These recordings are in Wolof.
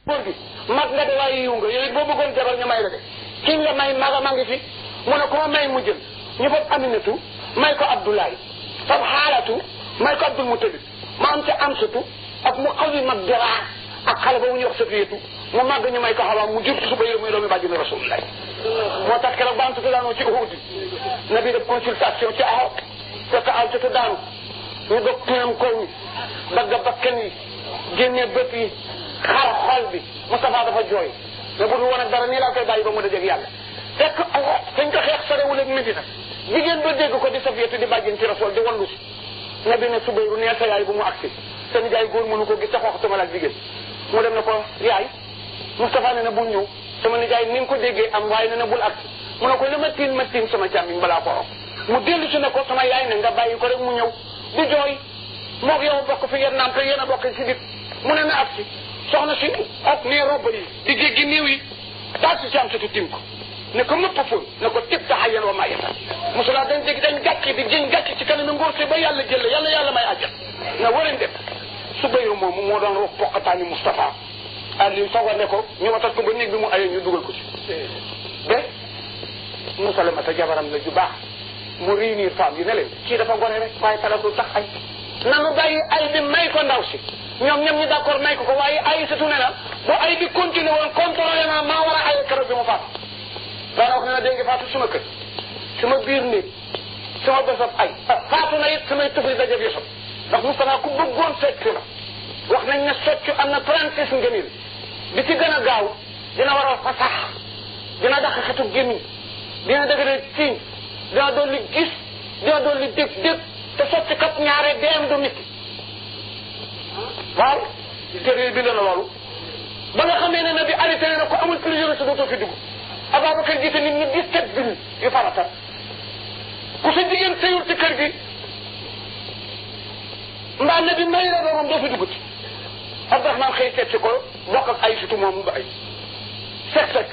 góor gi mag nga de waaye yiw nga yooyu boo bëggoon jabar ñu may la de kiñ la may maga maa ngi fi mu ne ko ma may mu jël ñu fab Aminatu may ko Abdoulaye fab Xaalatu may ko Abdul Mutalib ma am ca Amsatu ak mu xaw yi mag jaraa ak xale ba wu ñuy wax Safiyatu mu màgg ñu may ko Xawa mu jur suba yow muy doomi bàjjenu Rasulullah moo tax keroog ba Amsatu daanoo ci Uhud nabi def consultation ci Ahok fekk Amsatu daanu ñu dog tuñam kaw ñi dagga bakkan yi génne bët yi xar xol bi Moustapha dafa jooy ne bu dul woon ak dara nii laa koy bàyyi ba mu dajeeg yàlla fekk fañ ko xeex sorewul ak Medina jigéen ba dégg ko di Safiyatu di bàjjen ci Rasul di wallu si nabi ne Subayru nee sa yaay bu mu agsi seen jaay góor mënu ko gis sa xooxatuma la ak jigéen mu dem ne ko yaay Moustapha ne na bul ñëw sama nijaay ni nga ko déggee am waaye ne na bul agsi mu ne ko li ma tiin sama càmmiñ balaa ko rox mu dellu si ne ko sama yaay ne nga bàyyi ko rek mu ñëw di jooy moog yow bokk fi yéen naam te yéen a bokk si dit mu ne na agsi soxna si ak nii roba yi di jéggi niiw yi daal si am satu tim ko ne ko mëpp fóon ne ko tib taxayan wa maa yeta mosulaa dañ jéggi dañ gàcc di jën gàcc ci kanam ngóor si ba yàlla jël yàlla may àjjat na warañ def Subayru moomu moo doon wax poqataani Moustapha Aliou Sow ne ko ñu watat ko ba néeg bi mu ayee ñu dugal ko ci ba Musalamata jabaram la ju baax mu réunir femme yi ne leen kii dafa gore rek waaye talatul tax ay nanu bàyyi ay bi may ko ndaw si ñoom ñoom ñu d'accord may ko waaye ay satu ne na bu ay bi continué woon contrôlé naa maa war a ay keroog bi mu faatu daana wax ne na dégg nga faatu suma kër sama biir néeg sama bésab ay faatu na it samay tufli dajab yosam ndax Moustapha ku bëggoon fecc la wax nañ ne soccu am na 36 ngëneel bi ci gën a gaaw dina war a fasax dina daq xetu gémmiñ dina dëgëre siiñ dina dolli gis dina dolli dégg te soccu kat ñaare deem du nit waaw téere bi la loolu ba nga xamee ne na bi arrêté na ko amul plusieurs sa dootoo fi dugg Ababacar jiite nit ñi 17 bin yu farata ku sa jigéen sëyul ci kër gi mbaa na bi may la doomam doo fi dugg ci Abdourahmane xëy seet si ko bokk ak ay sutu moom ba ay socc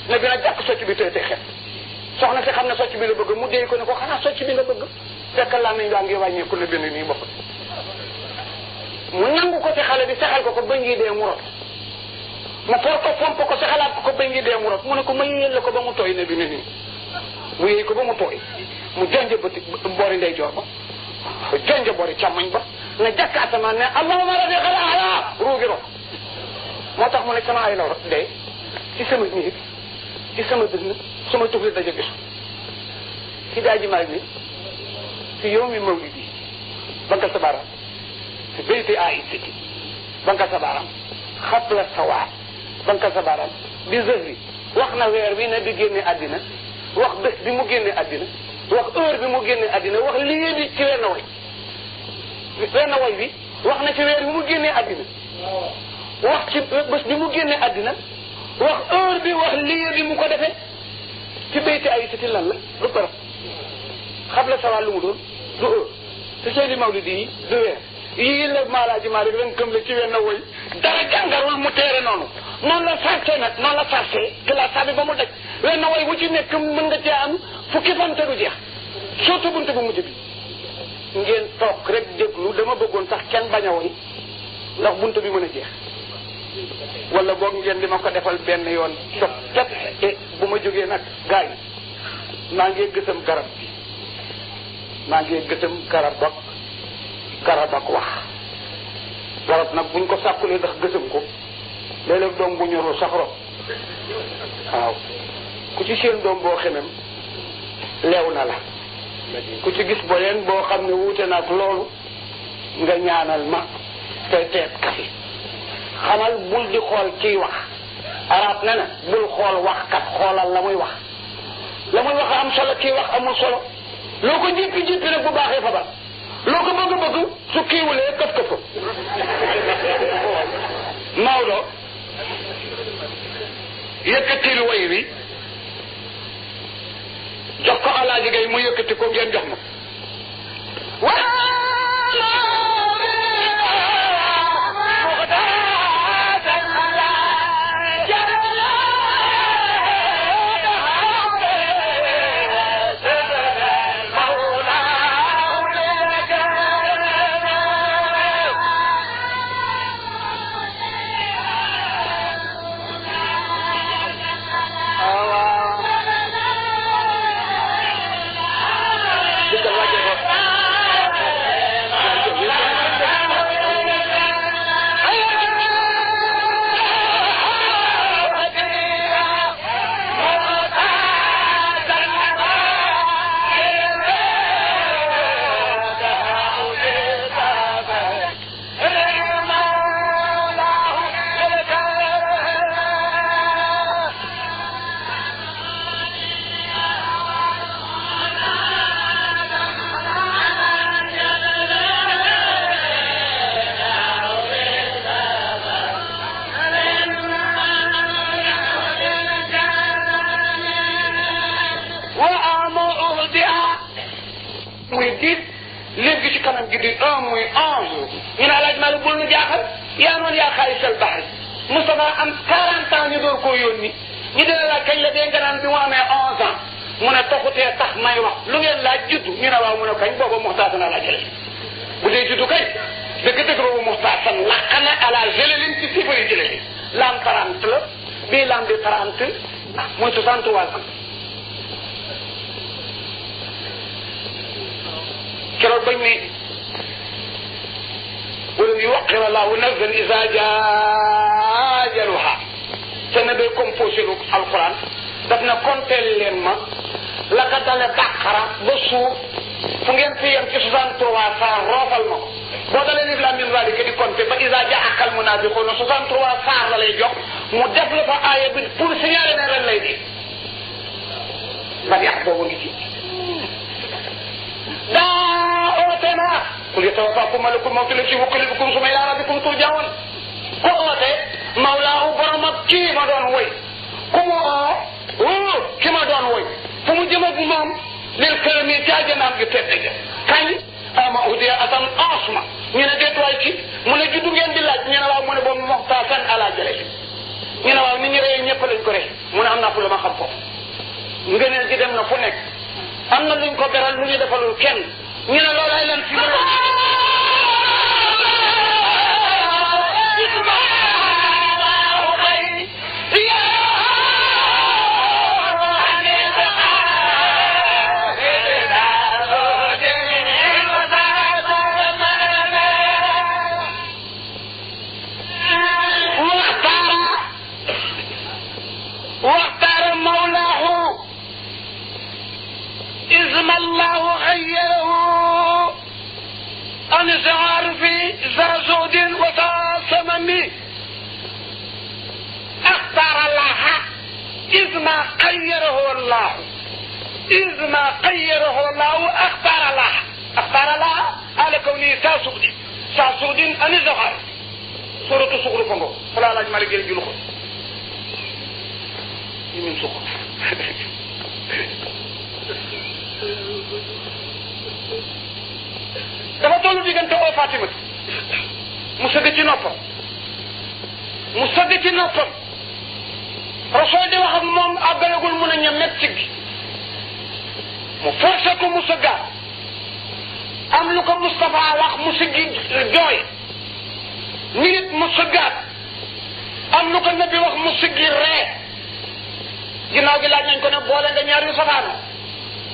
na bi nag jàkk socc bi tey xet soxna si xam ne socc bi la bëgg mu déy ko ne ko xanaa socc bi la bëgg fekk laa nañ daa ngi wàññeeku la benn nii bopp mu nangu ko ci xale bi sexal ko ba ngi dee mu rot ma for ko fomp ko sexalaat ko ba ngi dee mu rot mu ne ko ma yéyal la ko ba mu tooy ne bi ne nii mu yéy ko ba mu tooy mu jonj bëti boori ndeyjoor ba jonj boori càmmoñ ba ne jàkk asamaan ne allahumma rafiqal a'la ruugi rot moo tax mu ne sama ay la rot dee ci sama nit ci sama dënn sama tufli daje gis ci daaji maag ni fi yawmi mawlidi banka sa baaraam fi bayti aïsati banka sa baaraam xabla sawaat banka sa baaraam bi zëhri wax na weer bi ne bi génne àddina wax bés bi mu génne àddina wax heure bi mu génne àddina wax lii bi ci wenn way bi wax na ci weer bi mu génne àddina wax ci bés bi mu génne àddina wax heure bi wax lii bi mu ko defee ci bayti aïsati lan la du barab xabla sawaat lu mu doon du heure te seydi mawlidi yi du weer yii la maalaaji Maalik ren këm la ci wenn woy dara jàngarul mu teere noonu la sarse nag noonu la sarse classe bi ba mu daj wenn woy wu ci nekk mën nga cee am fukki fan te du jeex surtout buntu bu mujj bi ngeen toog rek déglu dama bëggoon sax kenn bañ a woy ndax buntu bi mën a jeex wala boog ngeen di ma ko defal benn yoon sot tet bu ma jógee nag gars yi maa ngi gësam garab bi maa ngi gësam garab ak wax garab nag buñ ko sàkkulee ndax gësam ko léeg-léeg doom bu ñorul sax rot waaw ku ci seen doom boo xemem leew na la ku ci gis boleen boo xam ne wuute nag loolu nga ñaanal ma te teet kasi xamal bul di xool ciy wax arab ne na bul xool waxkat xoolal la muy wax am solo kii wax amul solo loo ko jéppi nag bu baaxee fa ba loo ko bëgg su kiiwulee këf këf Maodo yëkkatil way wi jox ko Alaaji Gay mu yëkkati ko ngeen jox ma di 1 muy 11 ñu ne alaaj Maalik bul nu jaaxal yaa noon yaa xaalisal baxri Moustapha am 40 ans ñu door koo yónni ñu dina laaj kañ la dee nga naan bi mu amee 11 ans mu ne taxutee tax may wax lu ngeen laaj juddu ñu ne waaw mu ne kañ booba muxtaasan ala jële bu dee juddu kay dëgg-dëgg boobu muxtaasan laq na ala jële leen ci sifa yu jële leen lam 30 la bii lam di 30 muy 63 ans keroog bañ ne wala yuwaqir allahu nafsan isa jaa ajaluha te ne day composé lu alquran daf na konteel leen ma la ka dale Baqara ba suuf fu ngeen fi yem ci 63 saa roofal ma ko boo dalee Alif Laam Miim zaalika di compter ba isa jaa'aka al munaafiquuna 63 saar la lay jox mu def la fa aaya bi pour signaler ne ren lay di ban yàq boobu ngi ci daa oote naa qul yatawaffaakum malakul mawti llazii wukkila bikum summa ilaa rabbikum turja'uun ku oote mawlaahu borom ak kii ma doon woy ku mu oo ki ma doon woy fu mu jëm ak moom lil karami ci àjjanaam gi tedd ja kañ ama udiya atan asma ñu ne déet waay ci mu ne juddu ngeen di laaj ñu ne waaw mu ne boobu muxtaasan ala jële ñu ne waaw nit ñi rey ñëpp lañ ko rey mu ne am naa fu la ma xam foofu ngëneel gi dem na fu nekk am na luñ ko beral lu ñu defalul kenn ñu ne loolay lan fi واختار مولاه إذ ما الله غيره عن الزعار في ذا زود وذا سمم اختار الله إذ ما خيره الله إذ ما خيره الله اختار الله على كونه ذا زود عن الزعار سورة سورة فنغو فلا لاج مالك يلجلو من سقط dafa tollu diggante oo Fatimatu mu sëgg ci noppam Rasul di wax ak moom àggalagul mun a ñamet siggi mu forcé ko mu sëggaat am lu ko Moustapha wax mu siggi jooy minute mu sëggaat am lu ko Nabi wax mu siggi ree ginnaaw gi laaj nañ ko ne boole nga ñaar yu safaano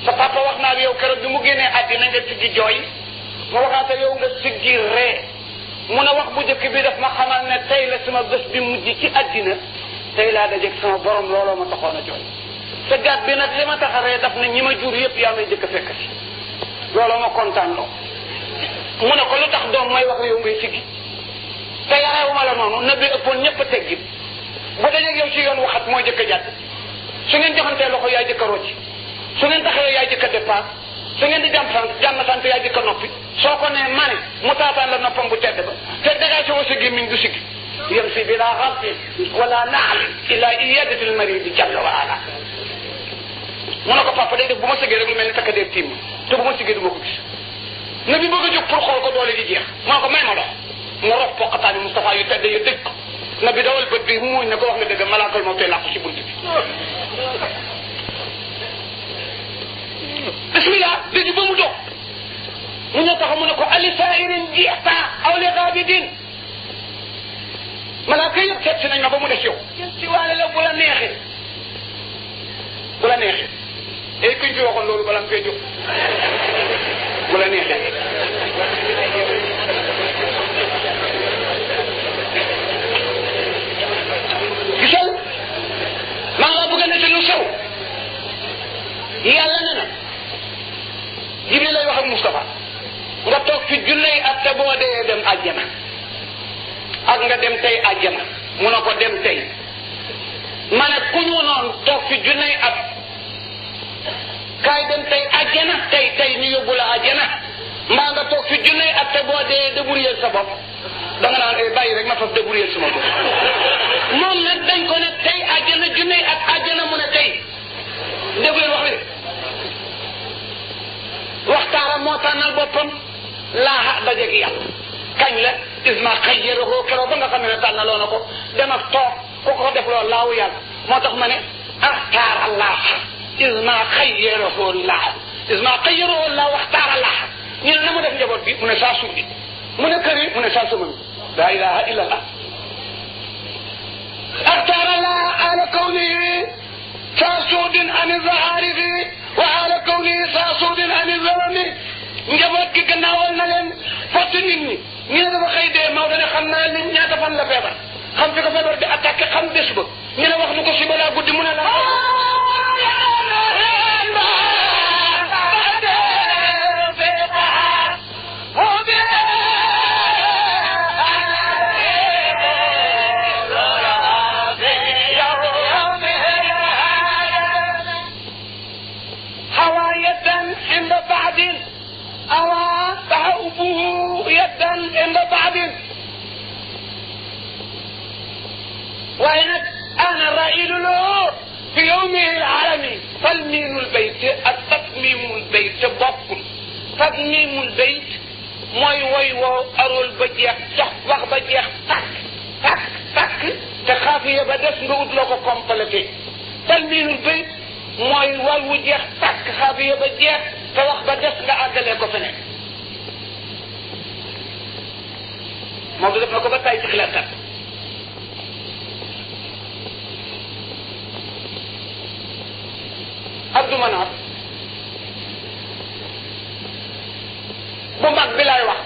sa papa wax naa yow keroog bi mu génnee àddina nga siggi jooy mu waxaate yow nga siggi ree mu ne wax bu njëkk bi daf ma xamal ne tey la sama bés bi mujj ci àddina tey laa dajeeg sama borom looloo ma taxoon a jooy sa gàtt bi nag li ma tax a ree daf ne ñi ma jur yëpp yaa may jëkk a fekk si looloo ma kontaan loo mu ne ko lu tax doom may wax yow ngay siggi te yareewuma la noonu na bi ëppoon ñëpp a teggin bu dajeeg yow ci yoon waxat mooy jëkk a jàdd su ngeen joxantee loxo yaay jëkk a rocci su ngeen taxawee yaay jëkk a départ su ngeen di jàmm sant yaay jëkk a noppi soo ko nee mane mu taataan la noppam bu tedd ba te dégagé wa sa gémmiñ du siggi yem si bila xarti wala naali ila iyadati l maridi jalla wa ala mu ne ko papa day def bu ma sëggee rek lu mel ni takka dee tiim te bu ma siggee du ma ko gis na bi bëgg a jóg pour xool ko doole di jeex mu ne ko may ma dox mu rof poqataani Moustapha yu tedd yu dëj ko na bi dawal bët bi mu muñ ne ko wax nga dëgg malaakal moo tey làqu ci bunt bi bismillah dëj ba mu dox mu ñëw taxaw mu ne ko ali sairin jiita aw li xaabidin malaaka yëpp seet si nañ ma ba mu des yow ci waale la bu la neexee et kuñ fi waxoon loolu bala nga fee jóg bu la neexee gisal maa ngi la bëgg a nekk lu sew yàlla ne na Jibril lay wax ak Moustapha nga toog fi junney at te boo dee dem àjjana ak nga dem tey àjjana mu ne ko dem tey ma ne ku ñu noonu toog fi junney at kaay dem tey àjjana tey ñu yóbbu la àjjana mbaa nga toog fi junney at te boo dee débrouiller sa bopp da nga naan bàyyi rek ma faf débrouiller sama bopp moom nag dañ ko ne tey àjjana junney at àjjana mu ne tey déglu leen wax bi waxtaaram moo tànnal boppam laaha dajeeg yàlla kañ la isma xayyarahu keroog ba nga xam ne tànnaloo na ko dem ak toog ku ko def loolu laawu yàlla moo tax ma ne axtaar allah isma xayyarahu laaha isma xayyarahu laaha waxtaar allah ñu ne na mu def njaboot bi mu ne saa suuf bi mu ne kër yi mu ne saa sama laa ilaha illa allah axtaar allah ala kawnihi saa suudin an zahaarihi wa ala kawnihi saa suudin an zalami njaboot gi gannaawal na leen fottu nit ñi ñu ne dafa xëy dee Maodo ne xam naa ni ñaata fan la feebar xam fi ko feebar di attaqué xam bés ba ñu ne wax nu ko si balaa guddi mu ne la وإنك أنا الرائد له في يومه العالمي تلميم البيت التتميم البيت بطل تتميم البيت موي وي و أرول بجيخ صح وخ بجيخ تك تك تك تخافي بدس نقول لك كومبليتي تلميم البيت موي وي وجيخ تك خافي بجيخ توخ بدس nga àggale ko fene mo def nako ba tay ci xalaat Abdou Manaf bu mag bi lay wax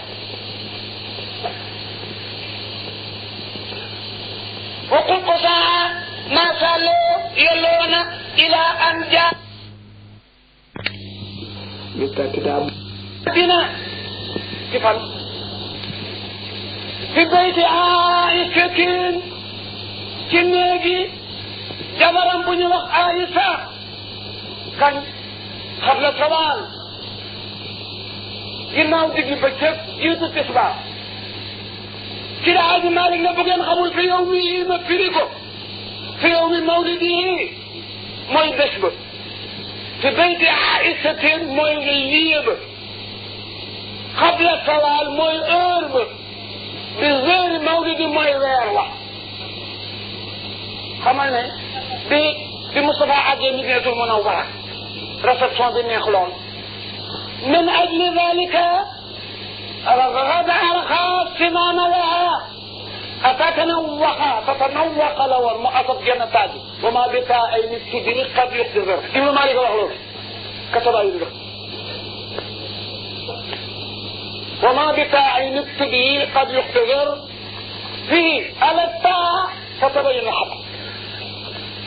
وقل قصاها ما سالوا يلون إلى أن جاء بالكتاب بنا كيفان في بيت عائشة كنيجي جبرا بني وقت عائشة كان قبل طوال ginnaaw digg bëccëg jiitu tisbaar ci la Aji Malik ne bu ngeen xamul fi yow mi ma firi ko fi yow mi mawlidi yi mooy bés ba fi bayti Aïsatin mooy lieu ba qabla tawaal mooy heure ba bi heure mawlidi mooy weer wa xamal ne bi Moustapha àggee Madinatul Munawwara réception bi neex lool من أجل ذلك رغب أرخى السمان لها فتنوق لو المؤسف جنتاج وما بتا أي نستدري قد يقتذر ابن مالك وحلوه كتب أيضا وما بتا أي نستدري قد يقتذر فيه على التاء فتبين الحق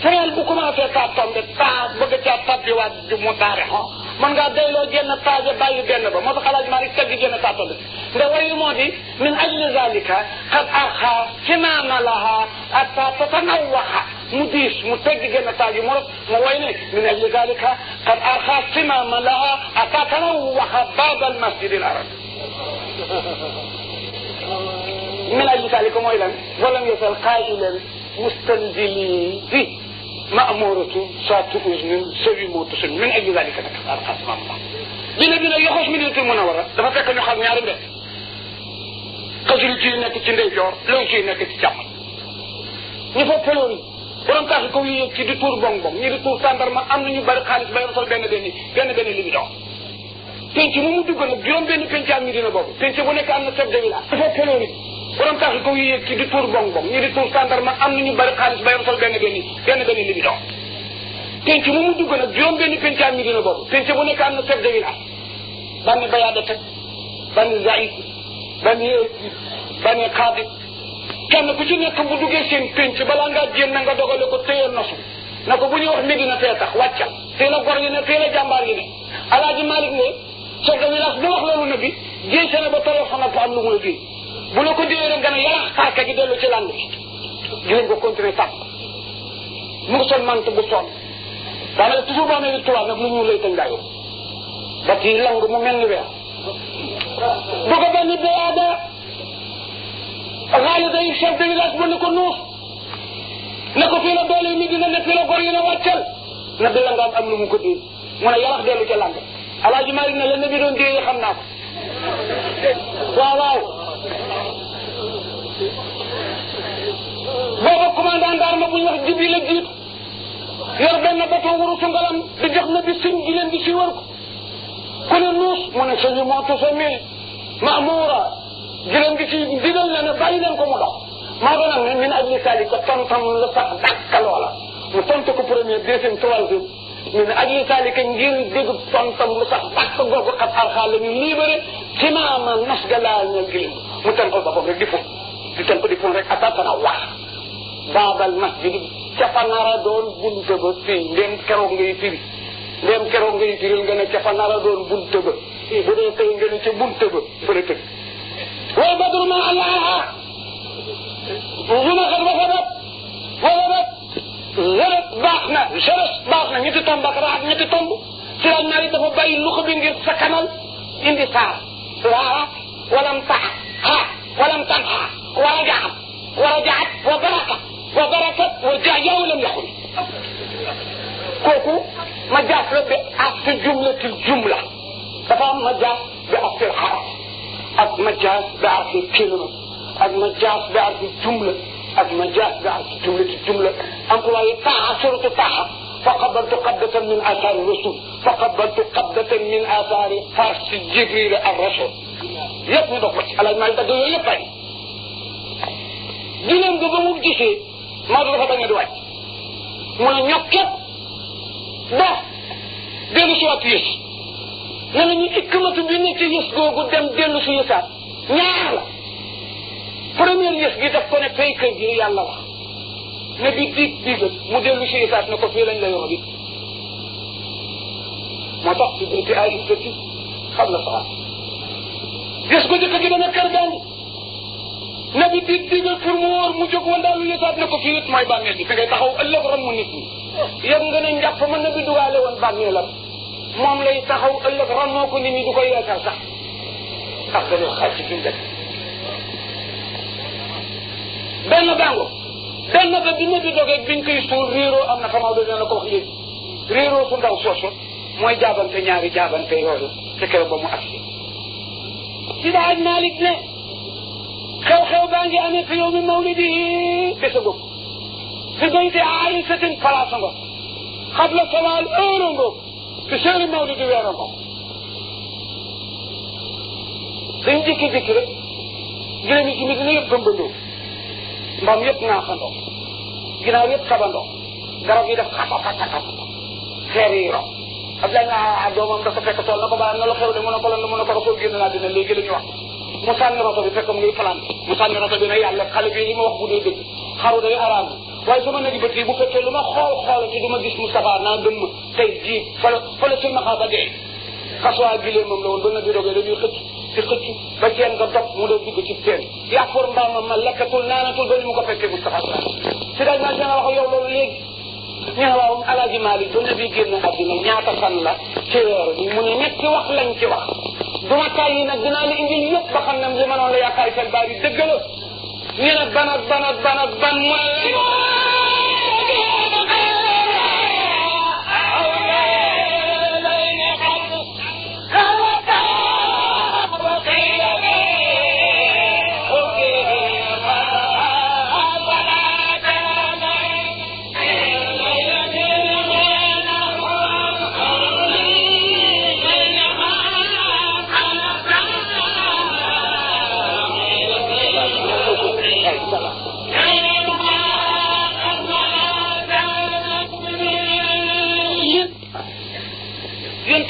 فهل بكما في تعطم التاء بقى تعطم بمطارحه man ngaa dayloo jenn taaje bàyyi benn ba moo tax Alaaji Maalik tegg jenn tàttali nda wayu moo di min ajli zalika qad arxa simaama laha atta tatanawwaxa mu diis mu tegg jenn taaje mu rek mu way ne min ajli zalika qad arxa simaama laha atta tanawwaxa baab al masjid al arab min ajli zalika mooy lan walam yasal qaa'ilan mustanzili fi مأمورة سات أذن سوي موت سن من أجل ذلك القسم الله بنا يخش من يوم المنورة دفع فيك نخاف نيار به قصر تي نك تي ندي جور لو تي نك تي جام ني فو فلوري borom tax ko yi ci di tour bong bong ñi di tour sandarma am nañu bari xaliss bay rosal benn li mi dox penc mu dugg nak juroom benn penc am ñi dina bobu penc bu nek am na chef de village dafa felori borom tax ko yi ci di tour bong bong ñi di tour sandarma am nañu bari xaliss bay rosal benn li mi dox penc mu dugg nak juroom benn penc am ñi dina bobu penc bu nek am na chef de village bani bayada tek bani zaid bani qadi kenn ku ci nekk bu duggee seen penc balaa ngaa génn nga dogale ko téye nosu na ko bu ñuy wax Medina fee tax wàccal fii la gor yi ne fii la jàmbaar yi ne Alaaji Malik ne chef de village bu wax loolu na bi géej sa ne ba téléphone ko am lu mu la géej bu la ko déyee rek nga ne yarax xaaka gi dellu ci lànd bi dinañ ko continuer sàpp mu ngi sol mante bu sonn daanaka toujours boo amee victoire nag lu ñu lay tañ daayoo ba kii lang mu mel ni weer bu ko benn béyaada xaalis day chef de village bu ne ko nuus ne ko fii la doole yi dina ne fii la gor yi ne wàccal na bi la nga am lu mu ko dee mu ne yarax dellu ca làng Alaaji Malik ne la ne bi doon dee xam naa ko waaw waaw booba commandant d'arme bu ñu wax Jibril la jiitu yor benn bateau wurusu ngalam di jox na bi siñ gi leen di si wër ko ku ne nuus mu ne sañu moo tusa mil maamura gileen gi ci digal na ne bàyyi leen ko mu dox maa doon nag min ajli salika tontam la sax dàkka loola mu tontu ko premier deuxième troisième min ajli salika ngir dégg tontam lu sax dàkk googu xat arxaal la ñu libéré ci maama nas ga laa ñal gileen mu tënkal boppam rek di tënk di fon rek atatana wax baabal masjid ca fa nara doon bunte ba fii ndem keroog ngay firi nga ne ca fa nara doon bunte ba bu dee tey nga ne ca bunte ba fële tëg wal badru ma allah zuma xat wasadat baax na jeunesse baax na ñetti tomb ak raat ñetti tomb ci laaj naa dafa bàyyi lu ko bi ngir sakkanal indi saar raat walam tax ha walam tan ha ورجعت وبركت وجاء ولم يخل كوكو مجاز بأصل الجملة تفهم مجاز بأصل الحرف مجاز بأصل الكلمة مجاز بأصل الجملة مجاز بأصل الجملة أمقوا طاعة سورة طاعة فقبلت قبضة من آثار الرسول فقبلت قبضة من آثار فرس جبريل الرسول يبني بقوة على المالدة يبني gileem ga ba mu gisee Maodo dafa bañ a di wàcc mu ne ñokket ba dellu si waat yës ne na ñu ikkmatu bi ne ci yës googu dem dellu si yësaat ñaar la première yës gi daf ko ne fay kër gi yàlla wax ne bi diigal mu dellu si yësaat ne ko fii lañ la yor bi moo tax ci béyti ay izzati xam la sax yës ko jëkk gi dana kër gaani nabi digal pour mu wóor mu jóg wandaalu yësaat ne ko fii it mooy bàmmeel bi fi ngay taxaw ëllëg ram mu nit ñi yëg nga ne njàpp ma nabi dugaale woon bàmmeelam moom lay taxaw ëllëg ram moo ko nit ñi du koy yeesal sax ndax dañoo xar ci fi dëkk benn bango benn ba bi nabi dogee biñ koy suul réeroo am na fa Maodo dina la ko wax léegi réeroo su ndaw soosu mooy jaabante ñaari jaabante yooyu ci keroog ba mu agsi si daaj Malick ne xew-xew baa ngi amee fi yow mi mawlidi bés a bopp fi bayti Aïsatin place nga xabla sawaal heure nga fi seeri mawlidi weer nga dañ jékki-jékki rek giléem yi ci Medina yëpp gëmbandoo mbaam yëpp naaxandoo ginnaaw yëpp sabandoo garab yi def xapapapapat xeer yi ro Abdoulaye naa doomam dafa fekk tool na ko bàyyi na la xew de mu ne ko lan la mu ne ko rasul génn naa dina léegi la ñu wax mu sànni roto bi fekk mu ngi plan mu sànni roto bi ne yàlla xale bi li ma wax bu dee dëgg xaru day araam waaye sama nagi bët yi bu fekkee lu ma xool ci du ma gis Moustapha naa gëm ma tey jii fa la silmaxa ba dee xasuwaa gilee moom la woon ba na bi dogee dañuy xëcc ba teen nga dog mu doo dugg ci teen yàppoor mbaamam ma lekkatul naanatul ba ni mu ko fekkee Moustapha si daaj maa dina wax yow loolu léegi ñu ne waaw Alaaji Malick ba na bi génn àddina ñaata fan la ci weer bi mu ne ñetti wax lañ ci wax duma tàyyi nag dinaa la indil yëpp ba xam ne li ma noonu la yaakaar seen baar yi dëgg la ñu ne ban mu ne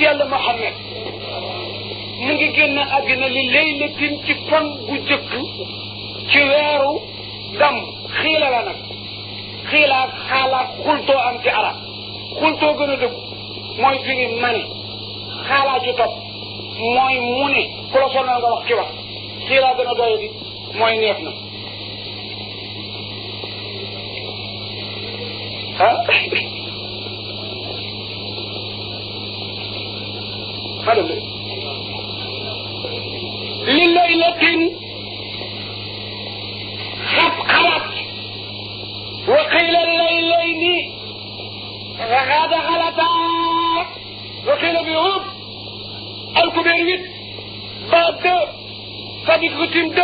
yàlla Muhammad mu ngi génn àddina li laylatin ci fan bu jëkk ci weeru gam xiila la nag xiilaak xaalaak xultoo am ci arab xultoo gën a dëgg mooy firi mane xaalaa ci topp mooy mu ne ku la sonal nga wax ci wax xiilaa gën a doye bi mooy neex na ah madame li laylatin xalat wa qiila laylayni غدا غلطا وقيل بيوم الكبير 8 بعد c'est-à-dire que tim 2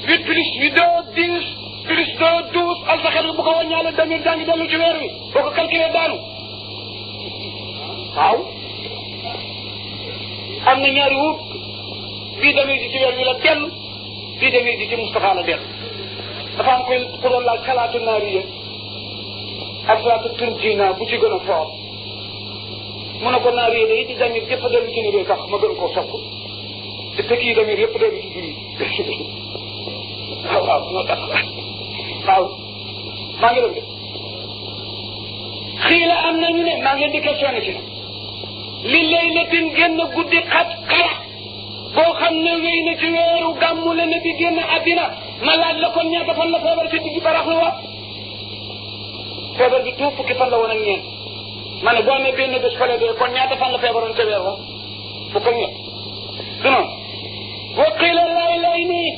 8 plus 8 2 10 plus 2 12 alsaxer bi bu ko wàññaale demir jàngi dellu ci weer wi boo ko calculé daanu waaw am na ñaari wut bii demir ji ci weer wi la dellu bii demir ji ci Moustapha la dellu dafa am koy ku doon laaj salaatu naariya ak salaatu turkina bu ci gën a fort mu ne ko naariya day di demir yëpp a dellu ci ni tax ma gën koo sopp te kii demir yëpp dellu ci julli waaw waaw moo tax waaw maa ngi doon de xii la am nañu ne maa ngi leen di questionné ci li laylatin génn guddi xat xala boo xam ne wéy na ci weeru gàmmu la ne bi génn àddina ma laaj la kon ñaata fan la feebar ci digg baraxlu wa feebar bi tout fukki fan la woon ak ñeent ma ne boo amee benn bés fale dee kon ñaata fan la feebaroon ca weer wa fukk ak ñett du noonu boo xii la lay nii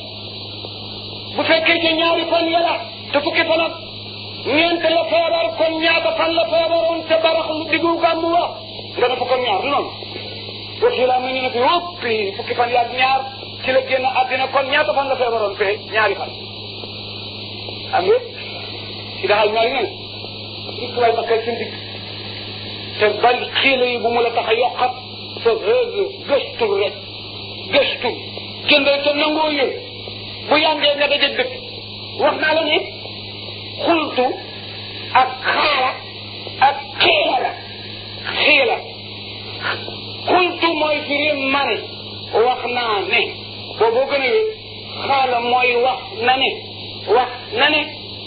bu fekkee ca ñaari fan yàlla te fukki fan ak ñeent la feebar kon ñaata fan la feebaroon ca baraxlu diggu gàmmu wa nga ne fukk ak ñaar du noonu aussi la am nañu ne fi wóppi fukki fan yaag ñaar ci la génn àddina kon ñaata fan la feebaroon fee ñaari fan am nga ci daxal ñaari ngeen dikk waay takkay seen dikk te bari xiila yi bu mu la tax a yokkat sa gëstu rek gëstu jëndee te nangoo yëg bu yàngee nga daje dëkk wax naa la ne xultu ak xaala ak xiila la xiila xultu mooy firi mane wax naa ne booboo gën a wér xaala mooy wax na ne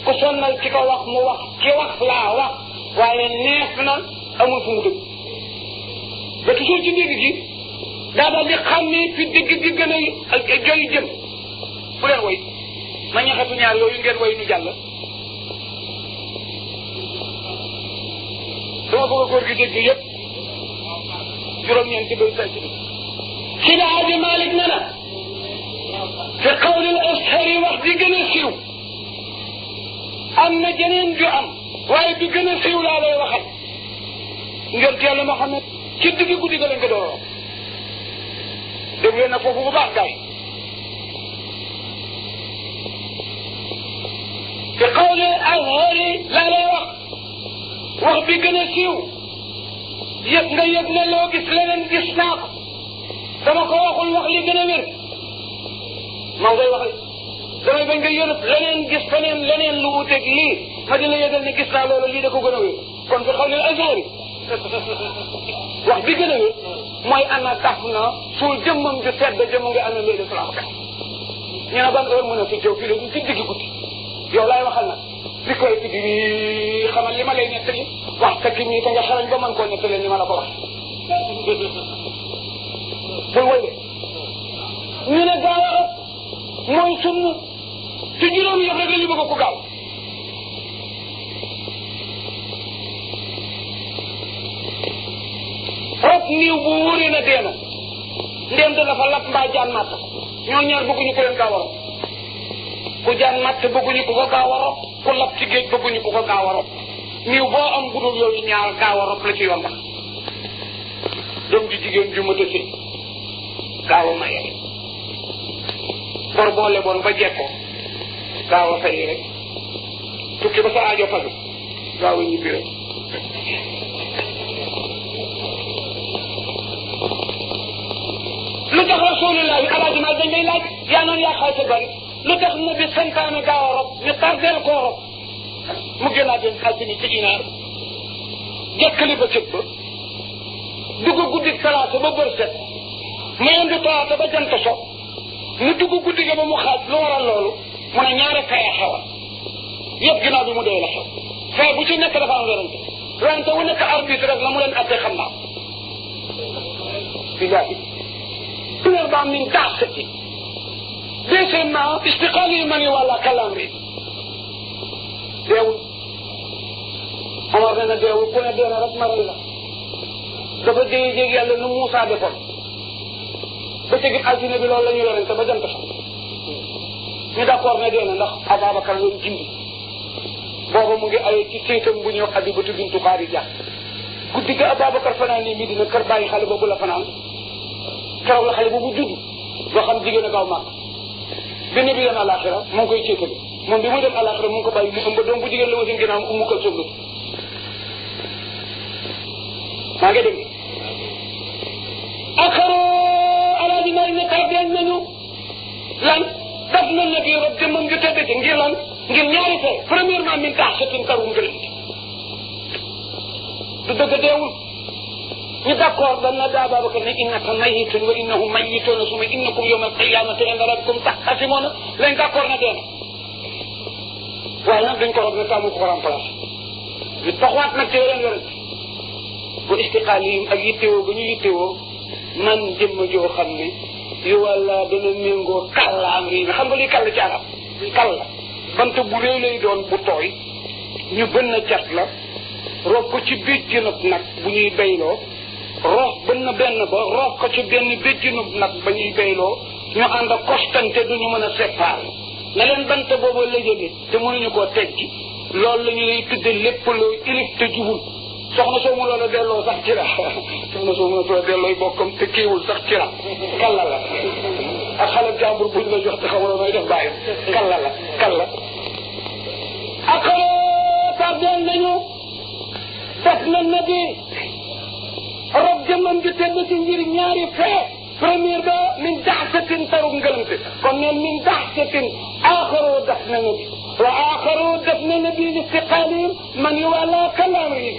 ku sonnal ci ko wax mu wax ki wax laa wax waaye neex na amul fu mu dëgg ba toujours ci dégg gi daa daal di xam ni fi dégg gi gën a joy jëm bu leen woy ma ñaxatu ñaar yooyu ngeen woy nu jàll dama bëgg a góor gi dégg yëpp juróom-ñeenti bay say ci bi Seydi Hadji Malick ne na fi qawlil ashari wax di gën a siiw am na jeneen ju am waaye bi gën a siiw laa lay waxal ngeen Yàlla Muhammad ci digg guddi ga lañ ko dooroo dégg leen nag foofu bu baax gaay fi qawlil ashari laa lay wax bi gën a siiw yëg nga yëg ne loo gis leneen gis naa ko dama ko waxul wax li gën a wér maa ngay wax damay bañ nga yërëb leneen gis feneen leneen lu wuteeg lii ma di la yëgal ne gis naa loolu lii da ko gën a wér kon fi xaw ne azhari wax bi gën a wér mooy ana taf na suul jëmmam ju sedd jëmm nga amee léegi salaam ka ñu ne ban heure mën a fi teew fii la ci digg guddi yow laay waxal nag li koy fi di xamal li ma lay nettali wax ka ki nii te nga xarañ ba mën koo nettali ni ma la ko wax bul woy de ñu ne gaaw a mooy sunna ci juróomi yëf rek la ñu bëgg ko gaaw rot niiw bu wóoree na deena ndéem da dafa lap mbaa jaan màtt ñoo ñaar bëgguñu ko leen gaaw a rot ku jaan màtt bëgguñu ko ko gaaw a rot ku lap ci géej bëgguñu ko ko gaaw a rot niiw boo am budul yooyu ñaar gaaw a rot la ci yoon ba doom ji jigéen ju mata si gaaw a maye bor boo leboon ba jekkoo gaaw a fay rek tukki ba sa aajo faju gaaw a ñibbi rek lu tax rasulullah bi alaaji ma dañ lay laaj yaa noonu yaa xaay sa bari lu tax na bi santaane gaaw a rob ñu tardeel koo rob mu génnaat den xaaj ni ci inaar jekkali ba cëg ba dugg guddi talaata ba bër set mu indi talaata ba jant so mu dugg guddi ga ba mu xaaj lu waral loolu mu ne ñaari faya xewal yëpp ginnaaw bi mu dee la xew fay bu ci nekk dafa am werante wu nekk arbitre rek la mu leen attee xam naa billahi premièrement min daxsati deuxièmement istiqaali mani wala kalamri deewul Omar ne na deewul ku ne dee na rek ma rey la dafa jéegi-jéegi yàlla nu Moussa defoon ba tegit altine bi loolu la ñu werante ba jant sax ñu d'accord ne dee na ndax Ababacar loolu jindi booba mu ngi ay ci téetam bu ñuy wax Abibatu bintu Xaarija guddi ga Ababacar fanaan nii Medina kër bàyyi xale boobu la fanaan keroog la xale boobu judd nga xam jigéen a gaaw màgg bi ne bi dem àllaaxira moo ngi koy céetale moom bi muy dem àllaaxira mu ngi ko bàyyi mu ëmb doom bu jigéen la wasin ginnaaw Ummu Kalsum maa ngi dégg akaro alaaji may ne kaa deeñ nañu lan daf na nag yow rek jëmmam ju tëdd ci ngir lan ngir ñaari fee premièrement min tax satin karum gëlëm du dëgg deewul ñu d'accord dañ na daa Babacar ne innaka mayitun wa innahum mayituna suma innakum yawma alqiyamati inda rabbikum taxtasimuna lañ d'accord na deen waaye nag dañ ko rob ne taamu ko remplacé ñu taxawaat nag ci yeneen yore bu istiqaalihim ak yittewoo ba ñu yittewoo man jëmm joo xam ne yu wàlla dana méngoo kàlla am rii xam nga liy kàll ci arab kàll bant bu réy lay doon bu tooy ñu bën na cat la roof ko ci béjjënab nag bu ñuy bayloo roof bën na benn ba roof ko ci benn béjjënab nag ba ñuy bayloo ñu ànd ak kostante duñu mën a séparer na leen bant boobu la jóge te mënuñu koo teggi loolu la ñu lay tudde lépp loo ilif te jubul soxna soo mu loola delloo sax ci la soxna soo mu loola dellooy bokkam te kiiwul sax ci la kalla la ak xale jàmbur buñ la jox te xamuloo nooy def bàyyi kalla la kalla ak xale tardeel nañu def na nabi rob jëmmam ji tedd ci ngir ñaari fee première ba min daxsatin tarub ngëlante kon neen min daxsatin aaxaroo def na nabi wa aaxaroo def na nabi li istiqaalihim man yu wàlla kalaam yi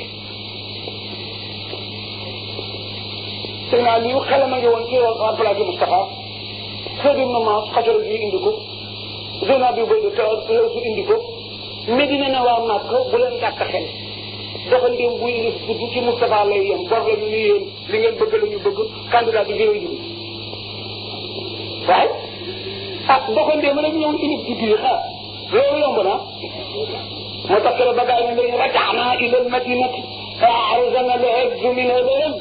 sëy naa lii xelam a ngi woon ci remplacé Moustapha Seydi Ibn Maas xajara ji indi ko zona bi bay de law su indi ko Medina ne waa Màkka bu leen gàtt xel doxandéem buy indi gudd ci Moustapha lay yem bor la ñu ni yéen li ngeen bëgg la ñu bëgg candidat bi gën a jub waaye ah doxandéem rek ñëw indi gudd yi xaar loolu yomb na moo tax kere ba gaa yi ne rajaana ila almadinati fa arzana lahazzu min al-lam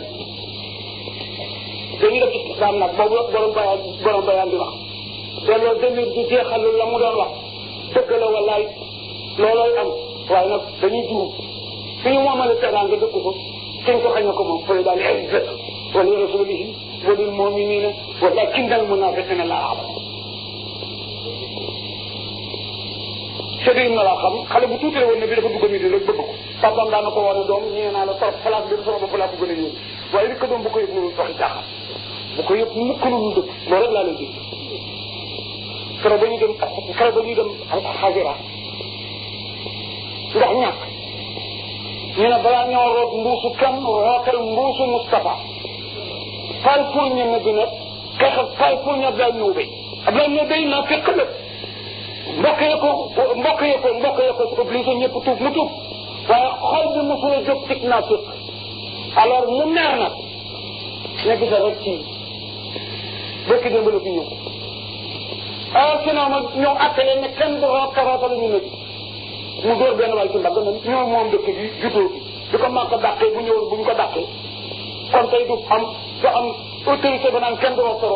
dañuy def istislam nag boobu borom bayaan di wax delloo demir di jeexal la mu doon wax dëgg la wallaay loolooy am waaye nag dañuy juum suñu moomale teraan nga dëkk ko suñ ko xañ ko moom fay daal izzat wa li rasulihi wa lil muminina walakinna al munafiqina la a'lam Seydi laa xam xale bu tuuti la woon ne bi dafa dugg nit rek bëgg ko papaam daan na ko wane doom ñee naa la trop place bi sama bopp laa ko gën a ñëw waaye li ko doom bu ko yëg mënul waxi jaaxal bu ko yëg mukk lu dul dëkk loolu rek laa lay dégg keroog ba ñuy dem xasira ndax ñàkk ñu ne balaa ñoo root mbuusu kenn rootal mbuusu Moustapha fay pour ña ne bi nag xeex fay pour ña Abdoulaye Ndoubé Abdoulaye Ndoubé naa fekk lépp mbokk yee ko obligé ñëpp tuub mu tuub waaye xol bi mosul a jóg tig naa fekk alors mu meer nag ne gisa rek ci bëkki démb la fi ñëw sinon ma ñëw attale ne kenn du rootal ñu ne mu dóor benn waay ci mbagg na ñoo moom dëkk bi juddoo bi di ko man ko dàqee bu ñëwoon bu ñu ko dàqee kon tey du am autorité ba naan kenn du rootal